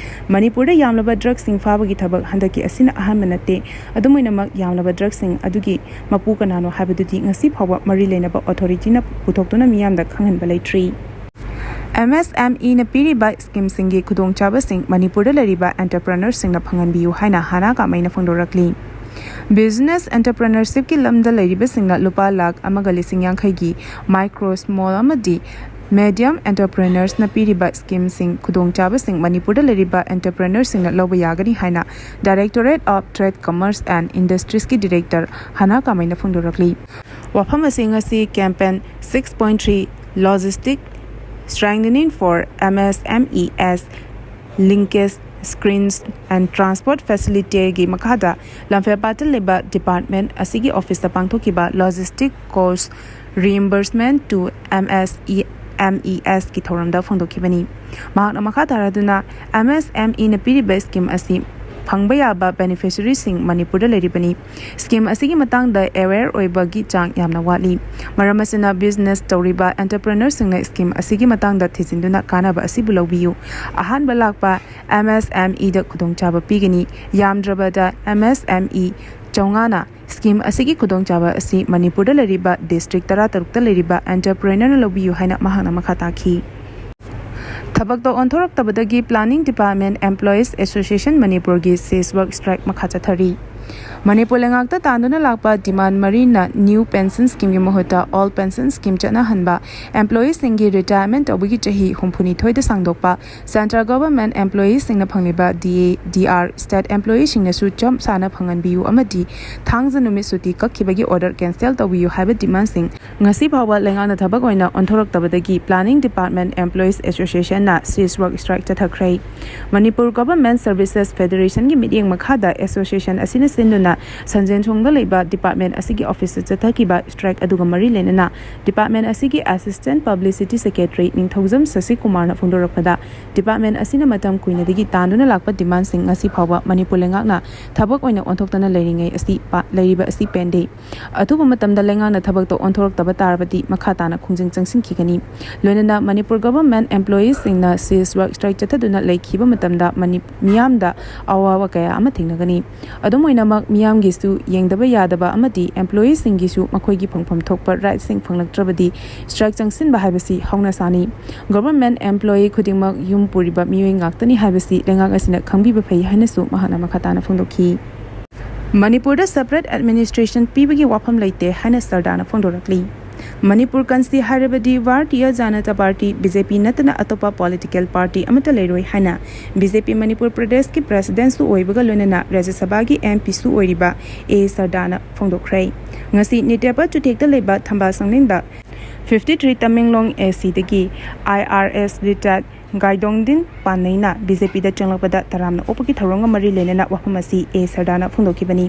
ꯃꯅꯤꯄꯨꯔꯗ ꯌꯥꯝꯂꯕ ꯗ꯭ꯔꯒꯁꯤꯡ ꯐꯥꯕꯒꯤ ꯊꯕꯛ ꯍꯟꯗꯛꯀꯤ ꯑꯁꯤꯅ ꯑꯍꯥꯟꯕ ꯅꯠꯇꯦ꯫ ꯑꯗꯨꯝ ꯑꯣꯏꯅꯃꯛ, ꯌꯥꯝꯂꯕ ꯗ꯭ꯔꯒꯁꯤꯡ ꯑꯗꯨꯒꯤ ꯃꯄꯨ ꯀꯅꯥꯅꯣ ꯍꯥꯏꯕꯗꯨꯗꯤ ꯉꯁꯤ ꯐꯥꯎꯕ ꯃꯔꯤ ꯂꯩꯅꯕ ꯑꯣꯊꯣꯔꯤꯇꯤꯅ ꯄꯨꯊꯣꯛꯇꯨꯅ ꯃꯤꯌꯥꯝꯗ ꯈꯪꯍꯟꯕ ꯂꯩꯇ꯭ꯔꯤ꯫ M S M Eꯅ ꯄꯤꯔꯤꯕ ꯁ꯭ꯀꯤꯝꯁꯤꯡꯒꯤ ꯈꯨꯗꯣꯡꯆꯥꯕꯁꯤꯡ ꯃꯅꯤꯄꯨꯔꯗ ꯂꯩꯔꯤꯕ ꯑꯦꯟꯇꯔꯄ꯭ꯔꯦꯅꯔꯁꯤꯡꯅ ꯐꯪꯍꯟꯕꯤꯌꯨ ꯍꯥꯏꯅ ꯍꯥꯅꯥ ꯀꯥꯃꯩꯅ ꯐꯣꯡꯗꯣꯔꯛꯂꯤ꯫ ꯕꯤꯖꯤꯅꯦꯁ ꯑꯦꯟꯇꯔꯄ꯭ꯔꯦꯅꯔꯁꯤꯞꯀꯤ ꯂꯝꯗ ꯂꯩꯔꯤꯕꯁꯤꯡꯅ ꯂꯨꯄꯥ ꯂꯥꯈ ꯑꯃꯒ ꯂꯤꯁꯤꯡ ꯌꯥꯡꯈꯩꯒꯤ ꯃꯥꯏꯀ꯭ꯔꯣ, ꯁ꯭ꯃꯣꯜ ꯑꯃꯗꯤ ꯃꯦꯗꯤꯌꯝ ꯑꯦꯟꯇꯔꯄ꯭ꯔꯦꯅꯔꯁꯅ ꯄꯤꯔꯤꯕ ꯁ꯭ꯀꯤꯝꯁꯤꯡ ꯈꯨꯗꯣꯡꯆꯥꯕꯁꯤꯡ ꯃꯅꯤꯄꯨꯔꯗ ꯂꯩꯔꯤꯕ ꯑꯦꯟꯇꯔꯄ꯭ꯔꯦꯅꯔꯁꯤꯡꯅ ꯂꯧꯕ ꯌꯥꯒꯅꯤ ꯍꯥꯏꯅ Directorate of Trade, Commerce and Industriesꯀꯤ ꯗꯤꯔꯦꯛꯇꯔ ꯍꯥꯅꯥ ꯀꯥꯃꯩꯅ ꯐꯣꯡꯗꯣꯔꯛꯂꯤ꯫ ꯋꯥꯐꯝ ꯑꯁꯤ ꯉꯁꯤ campaign six point three Logistic Strengthening for M S M Es Linkage Screens and Transport Facilitatorꯒꯤ ꯃꯈꯥꯗ ꯂꯝꯐꯦꯜꯄꯥꯠꯇ ꯂꯩꯕ ꯗꯤꯄꯥꯔꯠꯃꯦꯟ ꯑꯁꯤꯒꯤ ꯑꯣꯐꯤꯁꯇ ꯄꯥꯡꯊꯣꯛꯈꯤꯕ Logistic Cost Reimbursement to M S E M Esꯀꯤ ꯊꯧꯔꯝꯗ ꯐꯣꯡꯗꯣꯛꯈꯤꯕꯅꯤ꯫ ꯃꯍꯥꯛꯅ ꯃꯈꯥ ꯇꯥꯔꯗꯨꯅ, M S M Eꯅ ꯄꯤꯔꯤꯕ ꯁ꯭ꯀꯤꯝ ꯑꯁꯤ ꯐꯪꯕ ꯌꯥꯕ ꯕꯦꯅꯤꯐꯤꯁꯔꯤꯁꯤꯡ ꯃꯅꯤꯄꯨꯔꯗ ꯂꯩꯔꯤꯕꯅꯤ꯫ ꯁ꯭ꯀꯤꯝ ꯑꯁꯤꯒꯤ ꯃꯇꯥꯡꯗ ꯑꯦꯋꯦꯌꯔ ꯑꯣꯏꯕꯒꯤ ꯆꯥꯡ ꯌꯥꯝꯅ ꯋꯥꯠꯂꯤ꯫ ꯃꯔꯝ ꯑꯁꯤꯅ, ꯕꯤꯖꯤꯅꯦꯁ ꯇꯧꯔꯤꯕ ꯑꯦꯟꯇꯔꯄ꯭ꯔꯦꯅꯔꯁꯤꯡꯅ ꯁ꯭ꯀꯤꯝ ꯑꯁꯤꯒꯤ ꯃꯇꯥꯡꯗ ꯊꯤꯖꯤꯟꯗꯨꯅ ꯀꯥꯟꯅꯕ ꯑꯁꯤꯕꯨ ꯂꯧꯕꯤꯌꯨ꯫ ꯑꯍꯥꯟꯕ ꯂꯥꯛꯄ M S M Eꯗ ꯈꯨꯗꯣꯡꯆꯥꯕ ꯄꯤꯒꯅꯤ꯫ ꯌꯥꯝꯗ꯭ꯔꯕꯗ M S M E ꯆꯥꯝꯃꯉꯥꯅ ꯁ꯭ꯀꯤꯝ ꯑꯁꯤꯒꯤ ꯈꯨꯗꯣꯡꯆꯥꯕ ꯑꯁꯤ ꯃꯅꯤꯄꯨꯔꯗ ꯂꯩꯔꯤꯕ ꯗꯤꯁꯇ꯭ꯔꯤꯛ ꯇꯔꯥꯇꯔꯨꯛꯇ ꯂꯩꯔꯤꯕ ꯑꯦꯟꯇꯔꯄ꯭ꯔꯦꯅꯔꯅ ꯂꯧꯕꯤꯌꯨ ꯍꯥꯏꯅ ꯃꯍꯥꯛꯅ ꯃꯈꯥ ꯇꯥꯈꯤ꯫ ꯊꯕꯛꯇ ꯑꯣꯟꯊꯣꯔꯛꯇꯕꯗꯒꯤ Planning Department Employees Association ꯃꯅꯤꯄꯨꯔꯒꯤ cease work strike ꯃꯈꯥ ꯆꯠꯊꯔꯤ꯫ ꯃꯅꯤꯄꯨꯔ ꯂꯩꯉꯥꯛꯇ ꯇꯥꯟꯗꯨꯅ ꯂꯥꯛꯄ ꯗꯤꯃꯥꯟ ꯃꯔꯤꯅ ꯅ꯭ꯌꯨ ꯄꯦꯟꯁꯟ ꯁ꯭ꯀꯤꯝꯒꯤ ꯃꯍꯨꯠꯇ ꯑꯣꯜ ꯄꯦꯟꯁꯟ ꯁ꯭ꯀꯤꯝ ꯆꯠꯅꯍꯟꯕ, ꯑꯦꯝꯄ꯭ꯂꯣꯌꯤꯁꯤꯡꯒꯤ ꯔꯤꯇꯥꯌꯔꯃꯦꯟ ꯇꯧꯕꯒꯤ ꯆꯍꯤ ꯍꯨꯝꯐꯨꯅꯤꯊꯣꯏꯗ ꯁꯥꯡꯗꯣꯛꯄ, ꯁꯦꯟꯇ꯭ꯔꯦꯜ ꯒꯚꯔꯟꯃꯦꯟꯠ ꯑꯦꯝꯄ꯭ꯂꯣꯌꯤꯁꯤꯡꯅ ꯐꯪꯂꯤꯕ ꯗꯤ ꯑꯦ, ꯗꯤ ꯑꯥꯔ, ꯁ꯭ꯇꯦꯠ ꯑꯦꯝꯄ꯭ꯂꯣꯌꯤꯁꯤꯡꯅꯁꯨ ꯆꯞ ꯁꯥꯅ ꯐꯪꯍꯟꯕꯤꯌꯨ ꯑꯃꯗꯤ ꯊꯥꯡꯖ ꯅꯨꯃꯤꯠ ꯁꯨꯇꯤ ꯀꯛꯈꯤꯕꯒꯤ ꯑꯣꯔꯗꯔ ꯀꯦꯟꯁꯦꯜ ꯇꯧꯕꯤꯌꯨ ꯍꯥꯏꯕ ꯗꯤꯃꯥꯟꯁꯤꯡ ꯉꯁꯤ ꯐꯥꯎꯕ ꯂꯩꯉꯥꯛꯅ ꯊꯕꯛ ꯑꯣꯏꯅ ꯑꯣꯟꯊꯣꯔꯛꯇꯕꯗꯒꯤ Planning Department Employees Associationꯅ cease work strike ꯆꯠꯊꯈ꯭ꯔꯦ꯫ ꯃꯅꯤꯄꯨꯔ ꯒꯚꯔꯟꯃꯦꯟꯠ ꯁꯔꯚꯤꯁꯦꯁ ꯐꯦꯗꯔꯦꯁꯟꯒꯤ ꯃꯤꯠꯌꯦꯡ ꯃꯈꯥꯗ ꯑꯦꯁꯣꯁꯤꯌꯦꯁꯟ ꯑꯁꯤꯅ ꯁꯤꯟꯗꯨꯅ ꯁꯟꯖꯦꯟ ꯊꯣꯡꯗ ꯂꯩꯕ ꯗꯤꯄꯥꯔꯠꯃꯦꯟꯠ ꯑꯁꯤꯒꯤ ꯑꯣꯐꯤꯁꯇ ꯆꯠꯊꯈꯤꯕ ꯁ꯭ꯇ꯭ꯔꯥꯏꯛ ꯑꯗꯨꯒ ꯃꯔꯤ ꯂꯩꯅꯅ ꯗꯤꯄꯥꯔꯠꯃꯦꯟꯠ ꯑꯁꯤꯒꯤ ꯑꯦꯁꯤꯁꯇꯦꯟꯠ ꯄꯕ꯭ꯂꯤꯁꯤꯇꯤ ꯁꯦꯀ꯭ꯔꯦꯇꯔꯤ ꯅꯤꯡꯊꯧꯖꯝ ꯁꯁꯤꯀꯨꯃꯥꯔꯅ ꯐꯣꯡꯗꯣꯔꯛꯄꯗ, ꯗꯤꯄꯥꯔꯠꯃꯦꯟꯠ ꯑꯁꯤꯅ ꯃꯇꯝ ꯀꯨꯏꯅꯗꯒꯤ ꯇꯥꯟꯗꯨꯅ ꯂꯥꯛꯄ ꯗꯤꯃꯥꯟꯁꯤꯡ ꯉꯁꯤ ꯐꯥꯎꯕ ꯃꯅꯤꯄꯨꯔ ꯂꯩꯉꯥꯛꯅ ꯊꯕꯛ ꯑꯣꯏꯅ ꯑꯣꯟꯊꯣꯛꯇꯅ ꯂꯩꯔꯤꯉꯩ ꯑꯁꯤ ꯄꯥ-, ꯂꯩꯔꯤꯕ ꯑꯁꯤ ꯄꯦꯟꯗꯦ꯫ ꯑꯊꯨꯕ ꯃꯇꯝꯗ ꯂꯩꯉꯥꯛꯅ ꯊꯕꯛꯇ ꯑꯣꯟꯊꯣꯔꯛꯇꯕ ꯇꯥꯔꯕꯗꯤ ꯃꯈꯥ ꯇꯥꯅ ꯈꯣꯡꯖꯪ ꯆꯪꯁꯤꯟꯈꯤꯒꯅꯤ꯫ ꯂꯣꯏꯅꯅ ꯃꯅꯤꯄꯨꯔ ꯒꯚꯔꯟꯃꯦꯟꯠ ꯑꯦꯝꯄ꯭ꯂꯣꯌꯤꯁꯤꯡꯅ cease work strike ꯆꯠꯊꯗꯨꯅ ꯂꯩꯈꯤꯕ ꯃꯇꯝꯗ ꯃꯅꯤ-, ꯃꯤꯌꯥꯝꯗ ꯑꯋꯥꯕ ꯀꯌꯥ ꯑꯃ ꯊꯦꯡꯅꯒꯅꯤ꯫ ꯑꯗꯨꯝ ꯑꯣꯏꯅꯃꯛ, ꯃꯤꯌꯥꯝꯒꯤꯁꯨ ꯌꯦꯡꯗꯕ ꯌꯥꯗꯕ ꯑꯃꯗꯤ ꯑꯦꯝꯄ꯭ꯂꯣꯌꯤꯁꯤꯡꯒꯤꯁꯨ ꯃꯈꯣꯏꯒꯤ ꯐꯪꯐꯝ ꯊꯣꯛꯄ ꯔꯥꯏꯠꯁꯤꯡ ꯐꯪꯂꯛꯇ꯭ꯔꯕꯗꯤ ꯁ꯭ꯇ꯭ꯔꯥꯏꯛ ꯆꯪꯁꯤꯟꯕ ꯍꯥꯏꯕꯁꯤ ꯍꯧꯅ ꯁꯥꯅꯤ꯫ ꯒꯚꯔꯟꯃꯦꯟꯠ ꯑꯦꯝꯄ꯭ꯂꯣꯌꯤ ꯈꯨꯗꯤꯡꯃꯛ ꯌꯨꯝ ꯄꯨꯔꯤꯕ ꯃꯤꯑꯣꯏ ꯉꯥꯛꯇꯅꯤ ꯍꯥꯏꯕꯁꯤ ꯂꯩꯉꯥꯛ ꯑꯁꯤꯅ ꯈꯪꯕꯤꯕ ꯐꯩ ꯍꯥꯏꯅꯁꯨ ꯃꯍꯥꯛꯅ ꯃꯈꯥ ꯇꯥꯅ ꯐꯣꯡꯗꯣꯛꯈꯤ꯫ ꯃꯅꯤꯄꯨꯔꯗ separate administration ꯄꯤꯕꯒꯤ ꯋꯥꯐꯝ ꯂꯩꯇꯦ ꯍꯥꯏꯅ ꯁꯔꯗꯥꯅ ꯐꯣꯡꯗꯣꯔꯛꯂꯤ꯫ ꯃꯅꯤꯄꯨꯔ ꯀꯟꯁꯤ ꯍꯥꯏꯔꯕꯗꯤ Bharatiya Janata party, B J ꯄꯤ ꯅꯠꯇꯅ ꯑꯇꯣꯞꯄ ꯄꯣꯂꯤꯇꯤꯀꯦꯜ ꯄꯥꯔꯇꯤ ꯑꯃꯠꯇ ꯂꯩꯔꯣꯏ ꯍꯥꯏꯅ ꯕꯤ ꯖꯦ ꯄꯤ ꯃꯅꯤꯄꯨꯔ ꯄ꯭ꯔꯗꯦꯁꯀꯤ ꯄ꯭ꯔꯦꯁꯤꯗꯦꯟꯠꯁꯨ ꯑꯣꯏꯕꯒ ꯂꯣꯏꯅꯅ ꯔꯥꯖ꯭ꯌ ꯁꯚꯥꯒꯤ ꯑꯦꯝ ꯄꯤꯁꯨ ꯑꯣꯏꯔꯤꯕ ꯑꯦ ꯁꯔꯗꯥꯅ ꯐꯣꯡꯗꯣꯛꯈ꯭ꯔꯦ꯫ ꯉꯁꯤ ꯅꯤꯇꯦꯄ ꯆꯨꯊꯦꯛꯇ ꯂꯩꯕ ꯊꯝꯕꯥꯜ ꯁꯪꯂꯦꯟꯗ fifty three ꯇꯃꯦꯡꯂꯣꯡ ꯑꯦ ꯁꯤꯗꯒꯤ ꯑꯥꯏ ꯑꯥꯔ ꯑꯦꯁ retired ꯒꯥꯏꯗꯣꯡꯗꯤꯟ ꯄꯥꯟꯅꯩꯅ ꯕꯤ ꯖꯦ ꯄꯤꯗ ꯆꯪꯂꯛꯄꯗ ꯇꯔꯥꯝꯅ ꯑꯣꯛꯄꯒꯤ ꯊꯧꯔꯝꯒ ꯃꯔꯤ ꯂꯩꯅꯅ ꯋꯥꯐꯝ ꯑꯁꯤ ꯑꯦ ꯁꯔꯗꯥꯅ ꯐꯣꯡꯗꯣꯛꯈꯤꯕꯅꯤ꯫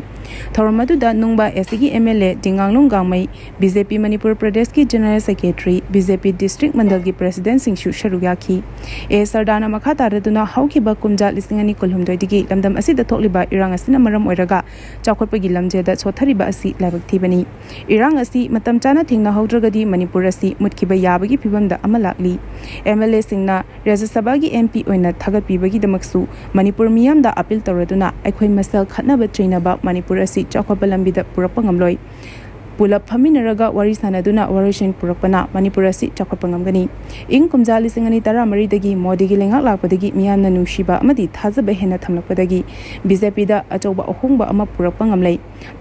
ꯊꯧꯔꯝ ꯑꯗꯨꯗ ꯅꯨꯡꯕ ꯑꯦ ꯁꯤꯒꯤ M L A Dinganglung Gangmei, B J P Manipur ꯄ꯭ꯔꯗꯦꯁꯀꯤ general secretary, B J P district ꯃꯟꯗꯜꯒꯤ ꯄ꯭ꯔꯦꯁꯤꯗꯦꯟꯠꯁꯤꯡꯁꯨ ꯁꯔꯨꯛ ꯌꯥꯈꯤ꯫ ꯑꯦ ꯁꯔꯗꯥꯅ ꯃꯈꯥ ꯇꯥꯔꯗꯨꯅ ꯍꯧꯈꯤꯕ ꯀꯨꯝꯖꯥ ꯂꯤꯁꯤꯡ ꯑꯅꯤ ꯀꯨꯟꯍꯨꯝꯗꯣꯏꯗꯒꯤ ꯂꯝꯗꯝ ꯑꯁꯤꯗ ꯊꯣꯛꯂꯤꯕ ꯏꯔꯥꯡ ꯑꯁꯤꯅ ꯃꯔꯝ ꯑꯣꯏꯔꯒ ꯆꯥꯎꯈꯠꯄꯒꯤ ꯂꯝꯖꯦꯜꯗ ꯁꯣꯠꯊꯔꯤꯕ ꯑꯁꯤ ꯂꯥꯏꯕꯛ ꯊꯤꯕꯅꯤ꯫ ꯏꯔꯥꯡ ꯑꯁꯤ ꯃꯇꯝ ꯆꯥꯅ ꯊꯦꯡꯅꯍꯧꯗ꯭ꯔꯒꯗꯤ ꯃꯅꯤꯄꯨꯔ ꯑꯁꯤ ꯃꯨꯠꯈꯤꯕ ꯌꯥꯕꯒꯤ ꯐꯤꯕꯝꯗ ꯑꯃ ꯂꯥꯛꯂꯤ꯫ ꯑꯦꯝ ꯑꯦꯜ ꯑꯦꯁꯤꯡꯅ ꯔꯥꯖ꯭ꯌ ꯁꯚꯥꯒꯤ ꯑꯦꯝ ꯄꯤ ꯑꯣꯏꯅ ꯊꯥꯒꯠꯄꯤꯕꯒꯤꯗꯃꯛꯁꯨ ꯃꯅꯤꯄꯨꯔ ꯃꯤꯌꯥꯝꯗ ꯑꯄꯤꯜ ꯇꯧꯔꯗꯨꯅ ꯑꯩꯈꯣꯏ ꯃꯁꯦꯜ ꯈꯠꯅꯕ ꯆꯩꯅꯕ ꯃꯅꯤꯄꯨꯔ ꯑꯁꯤ ꯆꯥꯎꯈꯠꯄ ꯂꯝꯕꯤꯗ ꯄꯨꯔꯛꯄ ꯉꯝꯂꯣꯏ꯫ ꯄꯨꯂꯞ ꯐꯝꯃꯤꯟꯅꯔꯒ ꯋꯥꯔꯤ ꯁꯥꯟꯅꯗꯨꯅ ꯋꯥꯔꯣꯏꯁꯤꯟ ꯄꯨꯔꯛꯄꯅ ꯃꯅꯤꯄꯨꯔ ꯑꯁꯤ ꯆꯥꯎꯈꯠꯄ ꯉꯝꯒꯅꯤ꯫ ꯏꯪ ꯀꯨꯝꯖꯥ ꯂꯤꯁꯤꯡ ꯑꯅꯤ ꯇꯔꯥꯃꯔꯤꯗꯒꯤ ꯃꯣꯗꯤꯒꯤ ꯂꯩꯉꯥꯛ ꯂꯥꯛꯄꯗꯒꯤ ꯃꯤꯌꯥꯝꯅ ꯅꯨꯡꯁꯤꯕ ꯑꯃꯗꯤ ꯊꯥꯖꯕ ꯍꯦꯟꯅ ꯊꯝꯂꯛꯄꯗꯒꯤ ꯕꯤ ꯖꯦ ꯄꯤꯗ ꯑꯆꯧꯕ ꯑꯍꯣꯡꯕ ꯑꯃ ꯄꯨꯔꯛꯄ ꯉꯝꯂꯦ꯫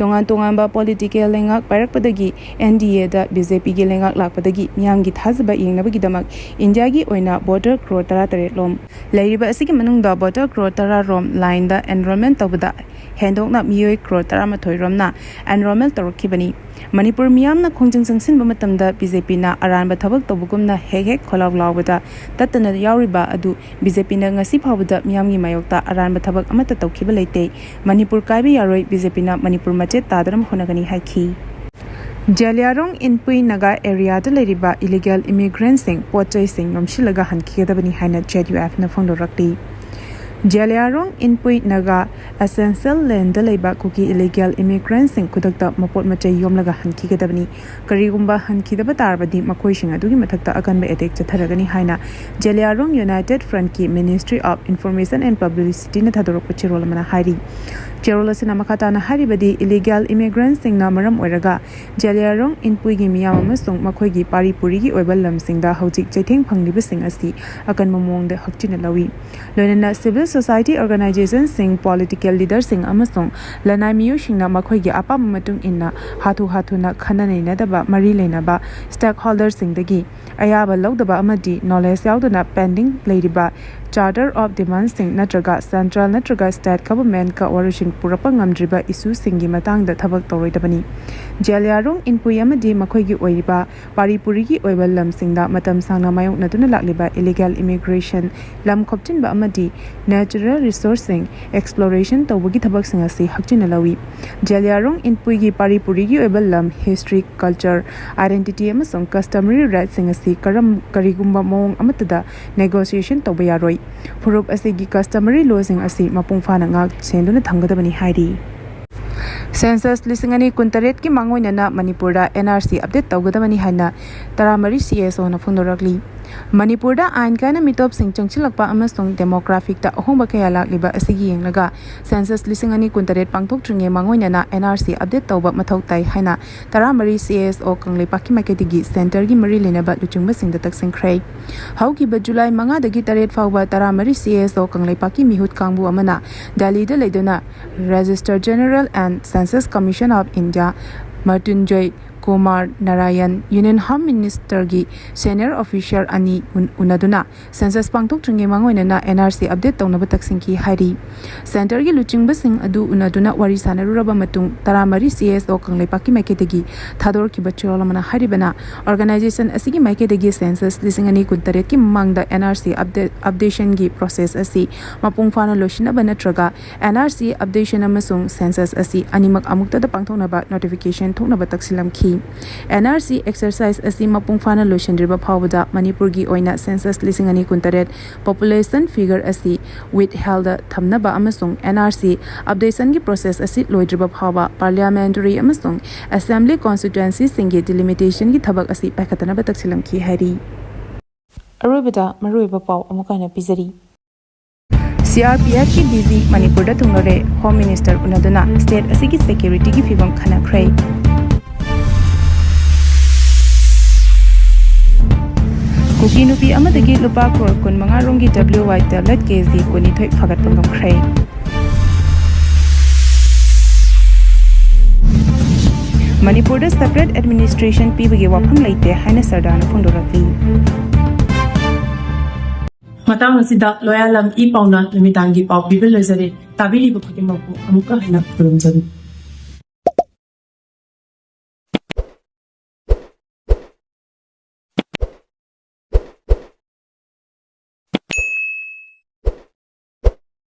ꯇꯣꯉꯥꯟ ꯇꯣꯉꯥꯟꯕ ꯄꯣꯂꯤꯇꯤꯀꯦꯜ ꯂꯩꯉꯥꯛ ꯄꯥꯏꯔꯛꯄꯗꯒꯤ ꯑꯦꯟ ꯗꯤ ꯑꯦꯗ ꯕꯤ ꯖꯦ ꯄꯤꯒꯤ ꯂꯩꯉꯥꯛ ꯂꯥꯛꯄꯗꯒꯤ ꯃꯤꯌꯥꯝꯒꯤ ꯊꯥꯖꯕ ꯌꯦꯡꯅꯕꯒꯤꯗꯃꯛ ꯏꯟꯗꯤꯌꯥꯒꯤ ꯑꯣꯏꯅ ꯚꯣꯇꯔ ꯀ꯭ꯔꯣꯔ ꯇꯔꯥꯇꯔꯦꯠ ꯂꯣꯝ ꯂꯩꯔꯤꯕ ꯑꯁꯤꯒꯤ ꯃꯅꯨꯡꯗ ꯚꯣꯇꯔ ꯀ꯭ꯔꯣꯔ ꯇꯔꯥ ꯔꯣꯝ ꯂꯥꯏꯟꯗ ꯑꯦꯟꯔꯣꯜꯃꯦꯟ ꯇꯧꯕꯗ ꯍꯦꯟꯗꯣꯛꯅ ꯃꯤꯑꯣꯏ ꯀ꯭ꯔꯣꯔ ꯇꯔꯥꯃꯥꯊꯣꯏ ꯔꯣꯝꯅ ꯑꯦꯟꯔꯣꯜꯃꯦꯟ ꯇꯧꯔꯛꯈꯤꯕꯅꯤ꯫ ꯃꯅꯤꯄꯨꯔ ꯃꯤꯌꯥꯝꯅ ꯈꯣꯡꯖꯪ ꯆꯪꯁꯤꯟꯕ ꯃꯇꯝꯗ ꯕꯤ ꯖꯦ ꯄꯤꯅ ꯑꯔꯥꯟꯕ ꯊꯕꯛ ꯇꯧꯕꯒꯨꯝꯅ ꯍꯦꯛ ꯍꯦꯛ ꯈꯣꯜꯂꯥꯎ ꯂꯥꯎꯕꯗ ꯇꯠꯇꯅ ꯌꯥꯎꯔꯤꯕ ꯑꯗꯨ ꯕꯤ ꯖꯦ ꯄꯤꯅ ꯉꯁꯤ ꯐꯥꯎꯕꯗ ꯃꯤꯌꯥꯝꯒꯤ ꯃꯥꯌꯣꯛꯇ ꯑꯔꯥꯟꯕ ꯊꯕꯛ ꯑꯃꯠꯇ ꯇꯧꯈꯤꯕ ꯂꯩꯇꯦ꯫ ꯃꯅꯤꯄꯨꯔ ꯀꯥꯏꯕ ꯌꯥꯔꯣꯏ, ꯕꯤ ꯖꯦ ꯄꯤꯅ ꯃꯅꯤꯄꯨꯔ ꯃꯆꯦꯠ ꯇꯥꯗꯅꯕ ꯍꯣꯠꯅꯒꯅꯤ ꯍꯥꯏꯈꯤ꯫ ꯖꯦꯂꯤꯌꯥꯡꯔꯣꯡ ꯏꯟꯄꯨꯏ ꯅꯥꯒꯥ ꯑꯦꯔꯤꯌꯥꯗ ꯂꯩꯔꯤꯕ ꯏꯂꯤꯒꯦꯜ ꯏꯃꯤꯒ꯭ꯔꯦꯟꯁꯤꯡ ꯄꯣꯠ ꯆꯩꯁꯤꯡ ꯌꯣꯝꯁꯤꯜꯂꯒ ꯍꯟꯈꯤꯒꯗꯕꯅꯤ ꯍꯥꯏꯅ Z U ꯑꯦꯐꯅ ꯐꯣꯡꯗꯣꯔꯛꯂꯤ꯫ Zeliangrong Inpui Naga essential ꯂꯦꯟꯗ ꯂꯩꯕ ꯀꯨꯀꯤ ꯏꯂꯤꯒꯦꯜ ꯏꯃꯤꯒ꯭ꯔꯦꯟꯁꯤꯡ ꯈꯨꯗꯛꯇ ꯃꯄꯣꯠ ꯃꯆꯩ ꯌꯣꯝꯂꯒ ꯍꯟꯈꯤꯒꯗꯕꯅꯤ꯫ ꯀꯔꯤꯒꯨꯝꯕ ꯍꯟꯈꯤꯗꯕ ꯇꯥꯔꯕꯗꯤ ꯃꯈꯣꯏꯁꯤꯡ ꯑꯗꯨꯒꯤ ꯃꯊꯛꯇ ꯑꯀꯟꯕ ꯑꯦꯇꯦꯛ ꯆꯠꯊꯔꯒꯅꯤ ꯍꯥꯏꯅ ꯖꯦꯂꯤꯌꯥꯡꯔꯣꯡ ꯌꯨꯅꯥꯏꯇꯦꯗ ꯐ꯭ꯔꯟꯠꯀꯤ ꯃꯤꯅꯤꯁꯇ꯭ꯔꯤ ꯑꯣꯐ ꯏꯟꯐꯣꯔꯃꯦꯁꯟ ꯑꯦꯟ ꯄꯕ꯭ꯂꯤꯁꯤꯇꯤꯅ ꯊꯥꯗꯣꯔꯛꯄ ꯆꯦꯔꯣꯜ ꯑꯃꯅ ꯍꯥꯏꯔꯤ꯫ ꯆꯦꯔꯣꯜ ꯑꯁꯤꯅ ꯃꯈꯥ ꯇꯥꯅ ꯍꯥꯏꯔꯤꯕꯗꯤ, ꯏꯂꯤꯒꯦꯜ ꯏꯃꯤꯒ꯭ꯔꯦꯟꯁꯤꯡꯅ ꯃꯔꯝ ꯑꯣꯏꯔꯒ ꯖꯦꯂꯤꯌꯥꯡꯔꯣꯡ ꯏꯟꯄꯨꯏꯒꯤ ꯃꯤꯌꯥꯝ ꯑꯃꯁꯨꯡ ꯃꯈꯣꯏꯒꯤ ꯄꯥꯔꯤ ꯄꯨꯔꯤꯒꯤ ꯑꯣꯏꯕ ꯂꯝꯁꯤꯡꯗ ꯍꯧꯖꯤꯛ ꯆꯩꯊꯦꯡ ꯐꯪꯂꯤꯕꯁꯤꯡ ꯑꯁꯤ ꯑꯀꯟꯕ ꯃꯑꯣꯡꯗ ꯍꯛꯆꯤꯟꯅ ꯂꯧꯏ꯫ ꯂꯣꯏꯅꯅ ꯁꯤꯚꯤꯜ ꯁꯣꯁꯥꯏꯇꯤ ꯑꯣꯔꯒꯅꯥꯏꯖꯦꯁꯟꯁꯤꯡ, ꯄꯣꯂꯤꯇꯤꯀꯦꯜ ꯂꯤꯗꯔꯁꯤꯡ ꯑꯃꯁꯨꯡ ꯂꯅꯥꯏ ꯃꯤꯑꯣꯏꯁꯤꯡꯅ ꯃꯈꯣꯏꯒꯤ ꯑꯄꯥꯝꯕ ꯃꯇꯨꯡ ꯏꯟꯅ ꯍꯥꯊꯨ ꯍꯥꯊꯨꯅ ꯈꯟꯅ ꯅꯩꯅꯗꯕ ꯃꯔꯤ ꯂꯩꯅꯕ ꯁ꯭ꯇꯦꯛꯍꯣꯜꯗꯔꯁꯤꯡꯗꯒꯤ ꯑꯌꯥꯕ ꯂꯧꯗꯕ ꯑꯃꯗꯤ ꯅꯣꯂꯦꯖ ꯌꯥꯎꯗꯅ ꯄꯦꯟꯗꯤꯡ ꯂꯩꯔꯤꯕ ꯆꯥꯔꯇꯔ ꯑꯣꯐ ꯗꯤꯃꯥꯟꯁꯤꯡ ꯅꯠꯇ꯭ꯔꯒ ꯁꯦꯟꯇ꯭ꯔꯦꯜ ꯅꯠꯇ꯭ꯔꯒ ꯁ꯭ꯇꯦꯠ ꯒꯚꯔꯟꯃꯦꯟꯠꯀ ꯋꯥꯔꯣꯏꯁꯤꯟ ꯄꯨꯔꯛꯄ ꯉꯝꯗ꯭ꯔꯤꯕ ꯏꯁꯨꯁꯤꯡꯒꯤ ꯃꯇꯥꯡꯗ ꯊꯕꯛ ꯇꯧꯔꯣꯏꯗꯕꯅꯤ꯫ ꯖꯦꯂꯤꯌꯥꯡꯔꯣꯡ ꯏꯟꯄꯨꯏ ꯑꯃꯗꯤ ꯃꯈꯣꯏꯒꯤ ꯑꯣꯏꯔꯤꯕ ꯄꯥꯔꯤ ꯄꯨꯔꯤꯒꯤ ꯑꯣꯏꯕ ꯂꯝꯁꯤꯡꯗ ꯃꯇꯝ ꯁꯥꯡꯅ ꯃꯥꯌꯣꯛꯅꯗꯨꯅ ꯂꯥꯛꯂꯤꯕ ꯏꯂꯤꯒꯦꯜ ꯏꯃꯤꯒ꯭ꯔꯦꯁꯟ, ꯂꯝ ꯈꯣꯞꯆꯤꯟꯕ ꯑꯃꯗꯤ ꯅꯦꯆꯔꯦꯜ ꯔꯤꯁꯣꯔꯁꯁꯤꯡ ꯑꯦꯛꯁꯄ꯭ꯂꯣꯔꯦꯁꯟ ꯇꯧꯕꯒꯤ ꯊꯕꯛꯁꯤꯡ ꯑꯁꯤ ꯍꯛꯆꯤꯟꯅ ꯂꯧꯏ꯫ ꯖꯦꯂꯤꯌꯥꯡꯔꯣꯡ ꯏꯟꯄꯨꯏꯒꯤ ꯄꯥꯔꯤ ꯄꯨꯔꯤꯒꯤ ꯑꯣꯏꯕ ꯂꯝ, ꯍꯤꯁꯇ꯭ꯔꯤ, ꯀꯜꯆꯔ, ꯑꯥꯏꯗꯦꯟꯇꯤꯇꯤ ꯑꯃꯁꯨꯡ ꯀꯁꯇꯃꯔꯤ ꯔꯥꯏꯠꯁꯤꯡ ꯑꯁꯤ ꯀꯔꯝ-, ꯀꯔꯤꯒꯨꯝꯕ ꯃꯑꯣꯡ ꯑꯃꯠꯇꯗ ꯅꯦꯒꯣꯁꯤꯌꯦꯁꯟ ꯇꯧꯕ ꯌꯥꯔꯣꯏ꯫ ꯐꯨꯔꯨꯞ ꯑꯁꯤꯒꯤ ꯀꯁꯇꯃꯔꯤ ꯂꯣꯁꯤꯡ ꯑꯁꯤ ꯃꯄꯨꯡ ꯐꯥꯅ ꯉꯥꯛ ꯁꯦꯟꯗꯨꯅ ꯊꯝꯒꯗꯕꯅꯤ ꯍꯥꯏꯔꯤ꯫ ꯁꯦꯟꯁꯁ ꯂꯤꯁꯤꯡ ꯑꯅꯤ ꯀꯨꯟꯇꯔꯦꯠꯀꯤ ꯃꯥꯡꯑꯣꯏꯅꯅ ꯃꯅꯤꯄꯨꯔꯗ ꯑꯦꯟ ꯑꯥꯔ ꯁꯤ ꯑꯞꯗꯦꯠ ꯇꯧꯒꯗꯕꯅꯤ ꯍꯥꯏꯅ ꯇꯔꯥꯃꯔꯤ ꯁꯤ ꯑꯦꯁ ꯑꯣꯅ ꯐꯣꯡꯗꯣꯔꯛꯂꯤ꯫ ꯃꯅꯤꯄꯨꯔꯗ ꯑꯥꯏꯟ ꯀꯥꯏꯅ ꯃꯤꯇꯣꯞꯁꯤꯡ ꯆꯪꯁꯤꯜꯂꯛꯄ ꯑꯃꯁꯨꯡ ꯗꯦꯃꯣꯒ꯭ꯔꯥꯐꯤꯛꯇ ꯑꯍꯣꯡꯕ ꯀꯌꯥ ꯂꯥꯛꯂꯤꯕ ꯑꯁꯤꯒꯤ ꯌꯦꯡꯂꯒ, ꯁꯦꯟꯁꯁ ꯂꯤꯁꯤꯡ ꯑꯅꯤ ꯀꯨꯟꯇꯔꯦꯠ ꯄꯥꯡꯊꯣꯛꯇ꯭ꯔꯤꯉꯩ ꯃꯥꯡꯑꯣꯏꯅꯅ ꯑꯦꯟ ꯑꯥꯔ ꯁꯤ ꯑꯞꯗꯦꯠ ꯇꯧꯕ ꯃꯊꯧ ꯇꯥꯏ ꯍꯥꯏꯅ ꯇꯔꯥꯃꯔꯤ ꯁꯤ ꯑꯦꯁ ꯑꯣ ꯀꯪꯂꯩꯄꯥꯛꯀꯤ ꯃꯥꯏꯀꯩꯗꯒꯤ ꯁꯦꯟꯇꯔꯒꯤ ꯃꯔꯤ ꯂꯩꯅꯕ ꯂꯨꯆꯤꯡꯕꯁꯤꯡꯗ ꯇꯛꯁꯤꯟꯈ꯭ꯔꯦ꯫ ꯍꯧꯈꯤꯕ ꯖꯨꯂꯥꯏ ꯃꯉꯥꯗꯒꯤ ꯇꯔꯦꯠ ꯐꯥꯎꯕ ꯇꯔꯥꯃꯔꯤ ꯁꯤ ꯑꯦꯁ ꯑꯣ ꯀꯪꯂꯩꯄꯥꯛꯀꯤ ꯃꯤꯍꯨꯠ ꯀꯥꯡꯕꯨ ꯑꯃꯅ ꯗꯦꯜꯂꯤꯗ ꯂꯩꯗꯨꯅ Registrar General and Census Commission of India Mrityunjoy Kumar Narayan, union home ꯃꯤꯅꯤꯁꯇꯔꯒꯤ ꯁꯦꯅꯤꯌꯔ ꯑꯣꯐꯤꯁꯤꯌꯦꯜ ꯑꯅꯤ ꯎꯟ-, ꯎꯅꯗꯨꯅ ꯁꯦꯟꯁꯁ ꯄꯥꯡꯊꯣꯛꯇ꯭ꯔꯤꯉꯩ ꯃꯥꯡꯑꯣꯏꯅꯅ ꯑꯦꯟ ꯑꯥꯔ ꯁꯤ ꯑꯞꯗꯦꯠ ꯇꯧꯅꯕ ꯇꯛꯁꯤꯟꯈꯤ ꯍꯥꯏꯔꯤ꯫ ꯁꯦꯟꯇꯔꯒꯤ ꯂꯨꯆꯤꯡꯕꯁꯤꯡ ꯑꯗꯨ ꯎꯅꯗꯨꯅ ꯋꯥꯔꯤ ꯁꯥꯟꯅꯔꯨꯔꯕ ꯃꯇꯨꯡ, ꯇꯔꯥꯃꯔꯤ ꯁꯤ ꯑꯦꯁ ꯑꯣ ꯀꯪꯂꯩꯄꯥꯛꯀꯤ ꯃꯥꯏꯀꯩꯗꯒꯤ ꯊꯥꯗꯣꯔꯛꯈꯤꯕ ꯆꯦꯔꯣꯜ ꯑꯃꯅ ꯍꯥꯏꯔꯤꯕꯅ, ꯑꯣꯔꯒꯅꯥꯏꯖꯦꯁꯟ ꯑꯁꯤꯒꯤ ꯃꯥꯏꯀꯩꯗꯒꯤ ꯁꯦꯟꯁꯁ ꯂꯤꯁꯤꯡ ꯑꯅꯤ ꯀꯨꯟꯇꯔꯦꯠꯀꯤ ꯃꯃꯥꯡꯗ ꯑꯦꯟ ꯑꯥꯔ ꯁꯤ ꯑꯞꯗꯦꯠ, ꯑꯞꯗꯦꯁꯟꯒꯤ ꯄ꯭ꯔꯣꯁꯦꯁ ꯑꯁꯤ ꯃꯄꯨꯡ ꯐꯥꯅ ꯂꯣꯏꯁꯤꯟꯅꯕ ꯅꯠꯇ꯭ꯔꯒ ꯑꯦꯟ ꯑꯥꯔ ꯁꯤ ꯑꯞꯗꯦꯁꯟ ꯑꯃꯁꯨꯡ ꯁꯦꯟꯁꯁ ꯑꯁꯤ ꯑꯅꯤꯃꯛ ꯑꯃꯨꯛꯇꯗ ꯄꯥꯡꯊꯣꯛꯅꯕ ꯅꯣꯇꯤꯐꯤꯀꯦꯁꯟ ꯊꯣꯛꯅꯕ ꯇꯛꯁꯤꯜꯂꯝꯈꯤ꯫ ꯑꯦꯟ ꯑꯥꯔ ꯁꯤ ꯑꯦꯛꯁꯔꯁꯥꯏꯖ ꯑꯁꯤ ꯃꯄꯨꯡ ꯐꯥꯅ ꯂꯣꯏꯁꯤꯟꯗ꯭ꯔꯤꯕ ꯐꯥꯎꯕꯗ ꯃꯅꯤꯄꯨꯔꯒꯤ ꯑꯣꯏꯅ ꯁꯦꯟꯁꯁ ꯂꯤꯁꯤꯡ ꯑꯅꯤ ꯀꯨꯟꯇꯔꯦꯠ ꯄꯣꯄꯨꯂꯦꯁꯟ ꯐꯤꯒꯔ ꯑꯁꯤ ꯋꯤꯠꯍꯦꯜꯗ ꯊꯝꯅꯕ ꯑꯃꯁꯨꯡ ꯑꯦꯟ ꯑꯥꯔ ꯁꯤ ꯑꯞꯗꯦꯁꯟꯒꯤ ꯄ꯭ꯔꯣꯁꯦꯁ ꯑꯁꯤ ꯂꯣꯏꯗ꯭ꯔꯤꯕ ꯐꯥꯎꯕ ꯄꯥꯔꯂꯤꯌꯥꯃꯦꯟꯇꯔꯤ ꯑꯃꯁꯨꯡ ꯑꯦꯁꯦꯝꯕ꯭ꯂꯤ ꯀꯣꯟꯁꯇꯤꯇ꯭ꯋꯦꯟꯁꯤꯁꯤꯡꯒꯤ ꯗꯤꯂꯤꯃꯤꯇꯦꯁꯟꯒꯤ ꯊꯕꯛ ꯑꯁꯤ ꯄꯥꯏꯈꯠꯇꯅꯕ ꯇꯛꯁꯤꯜꯂꯝꯈꯤ ꯍꯥꯏꯔꯤ꯫ ꯑꯔꯣꯏꯕꯗ ꯃꯔꯨꯑꯣꯏꯕ ꯄꯥꯎ ꯑꯃꯨꯛ ꯍꯟꯅ ꯄꯤꯖꯔꯤ꯫ ꯁꯤ ꯑꯥꯔ ꯄꯤ ꯑꯦꯐꯀꯤ ꯗꯤ ꯖꯤ ꯃꯅꯤꯄꯨꯔꯗ ꯊꯨꯡꯂꯔꯦ꯫ ꯍꯣꯝ ꯃꯤꯅꯤꯁꯇꯔ ꯎꯅꯗꯨꯅ ꯁ꯭ꯇꯦꯠ ꯑꯁꯤꯒꯤ ꯁꯦꯀ꯭ꯌꯨꯔꯤꯇꯤꯒꯤ ꯐꯤꯕꯝ ꯈꯟꯅꯈ꯭ꯔꯦ꯫ ꯀꯨꯀꯤ ꯅꯨꯄꯤ ꯑꯃꯗꯒꯤ ꯂꯨꯄꯥ ꯀ꯭ꯔꯣꯔ ꯀꯨꯟꯃꯉꯥ ꯔꯣꯝꯒꯤ ꯗꯕ꯭ꯂꯤꯎ ꯋꯥꯏ ꯇꯦꯕ꯭ꯂꯦꯠ ꯀꯦ ꯖꯤ ꯀꯨꯟꯅꯤꯊꯣꯏ ꯐꯥꯒꯠꯄ ꯉꯝꯈ꯭ꯔꯦ꯫ ꯃꯅꯤꯄꯨꯔꯗ ꯁꯦꯄꯔꯦꯠ ꯑꯦꯗꯃꯤꯅꯤꯁꯇ꯭ꯔꯦꯁꯟ ꯄꯤꯕꯒꯤ ꯋꯥꯐꯝ ꯂꯩꯇꯦ ꯍꯥꯏꯅ ꯁꯔꯗꯥꯔꯅ ꯐꯣꯡꯗꯣꯔꯛꯂꯤ꯫ ꯃꯇꯥꯡ ꯑꯁꯤꯗ ꯂꯣꯌꯥꯂꯝ ꯏ ꯄꯥꯎꯅ ꯅꯨꯃꯤꯗꯥꯡꯒꯤ ꯄꯥꯎ ꯄꯤꯕ ꯂꯣꯏꯖꯔꯦ꯫ ꯇꯥꯕꯤꯔꯤꯕ ꯈꯨꯗꯤꯡꯃꯛꯄꯨ ꯑꯃꯨꯛꯀ ꯍꯟꯅ ꯈꯨꯔꯨꯝꯖꯔꯤ꯫